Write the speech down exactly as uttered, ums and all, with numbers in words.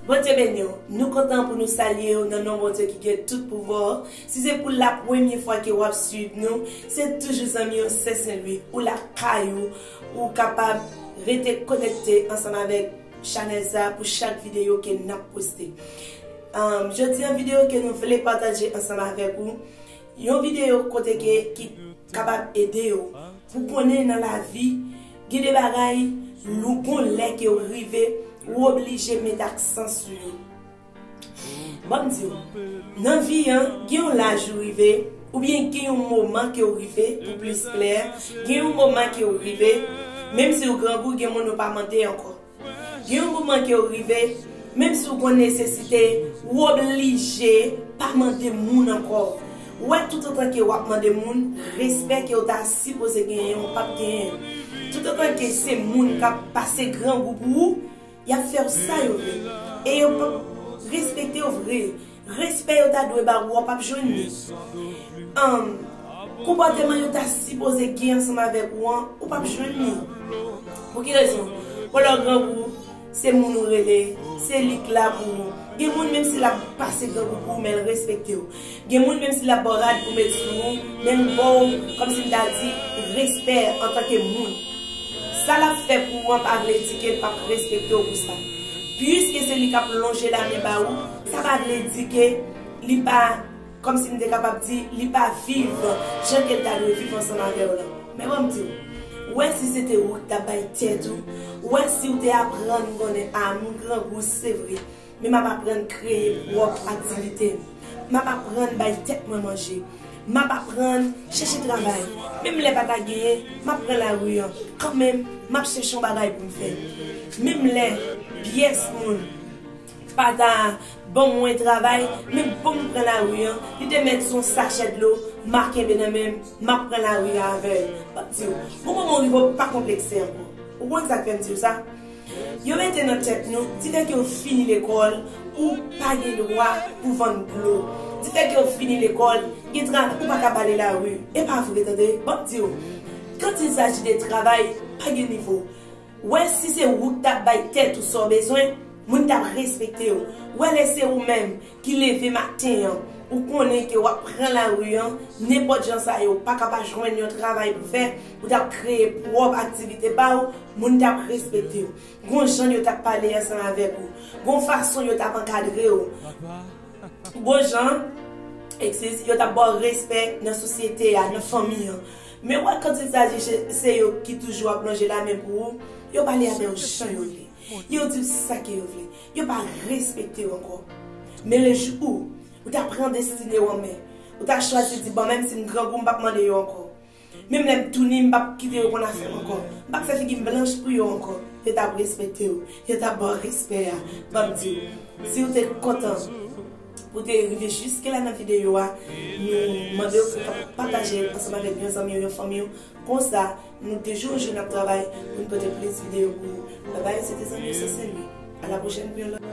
Bondye beni w. Nou kontan pou nou salye w nan non Bondye ki gen tout pouvwa. Si se pou la premye fwa ke w ap swiv nou, se toujou zanmi w Sè Sen Lwi, ou lakay ou, ou kapab rete konekte ansanm avèk chanèl sa pou chak videyo ke n ap poste. Um, jodi an videyo ke nou vle pataje ansanm avèk ou, yon videyo kote ke ki kapab ede w pou konnen nan lavi, gen de bagay, lou gon lè ke w rive, ou oblije met aksan sou yo. Ban m di w, nan vi an, gen yon laj ou rive, oubyen gen yon moman ke w rive, pou plis klè, gen yon moman ke w rive, menm si w grangou, gen moun ou pa mande ankò. Gen yon moman ke w rive, menm si w gon nesesite, ou oblije pa mande moun ankò. Ou wè, toutotan ke w ap mande moun, respè ke w ta sipoze genyen, ou p ap genyen. Toutotan ke se moun k ap pase grangou pou ou, y ap fè w sa yo vle. E yo p ap respekte w vre. Respè yo ta dwe ba ou an, w p ap jwenn li. Ann, konpòteman yo ta sipoze gen ansanm avèk ou an, ou p ap jwenn li. Pou ki rezon? Bon, lè w grangou, se moun ou rele, se li k la pou ou. Gen moun, menm si l ap pase grangou pou ou, men l respekte w. Gen moun, menm si l ap ba w rad pou met sou ou, men l ba w, kòmsi m ta di, respè antanke moun. Sa l ap fè pou ou an pa vle di ke l p ap respekte w pou sa. Piske se li k ap lonje lamen ba ou, sa pa vle di ke li pa, kòmsi m te kapab di, li pa viv jan ke l ta dwe viv ansanm avè w lan. Men ban m di w, ou wè, si se te ou ki t ap bay tèt ou, ou wè, si w te aprann konnen, a, m grangou, se vre, men m ap aprann kreye pwòp aktivite m. M ap aprann bay tèt mwen manje. M ap aprann chèche travay. Menm lè pa ta genyen, m ap pran lari an. Kanmenm, m ap chèche yon bagay pou m fè. Menm lè pyès moun pa ta ban mwen travay, men bon, m pran lari an, li te mèt se yon sachè dlo, m a kenbe nan men m, m ap pran lari an avè l. M ap di w, gon moman w rive w pa konplekse ankò. Ou konn sa k fè m di w sa? Yo mete nan tèt nou, difè ke w fini lekòl, ou pa gen dwa pou vann dlo. Difè ke w fini lekòl, gen travay, ou pa ka bale lari. E pa vre, tande, m ap di w. Quand il s'agit de travay, pa gen nivo. Wè, si se ou k t ap bay tèt ou sa w bezwen, moun t ap respekte w. Wè, lè se ou menm ki leve maten an, ou konnen ke w ap pran lari an, nenpòt jan sa ye, ou pa ka pa jwenn yon travay pou fè, ou t ap kreye pwòp aktivite pa w, moun t ap respekte w. Gon jan yo t ap pale ansanm avèk ou. Gon fason yo t ap ankadre w. Gon jan, eskize, yo t ap ba w respè nan sosyete a, nan fanmi an. Men wè, quand il s'agit se, se yo ki toujou ap lonje lamen pou ou, yo pale avè w jan yo vle. Yo di w sa ke yo vle. Yo pa respekte w ankò. Men le jou ou, ou ta pran destine w an men, ou ta chwazi di, bon, menm si m grangou, m p ap mande yo ankò. Menm lè m touni, m p ap kite yo konn afè m ankò. M p ap fè figi m blanch pou yo ankò. Yo t ap respekte w. Yo t ap ba w respè a. Ban m di w, si w te kontan pou w te rive jiske la nan videyo a, nou mande w pou w kapab pataje l ansanm avèk yon zanmi w, yon fanmi w. Konsa, nou de jou an jou n ap travay pou n pote plis videyo pou ou. Babay, se te zanmi w Sè Sen Lwi. A la pwochèn pou yon lòt.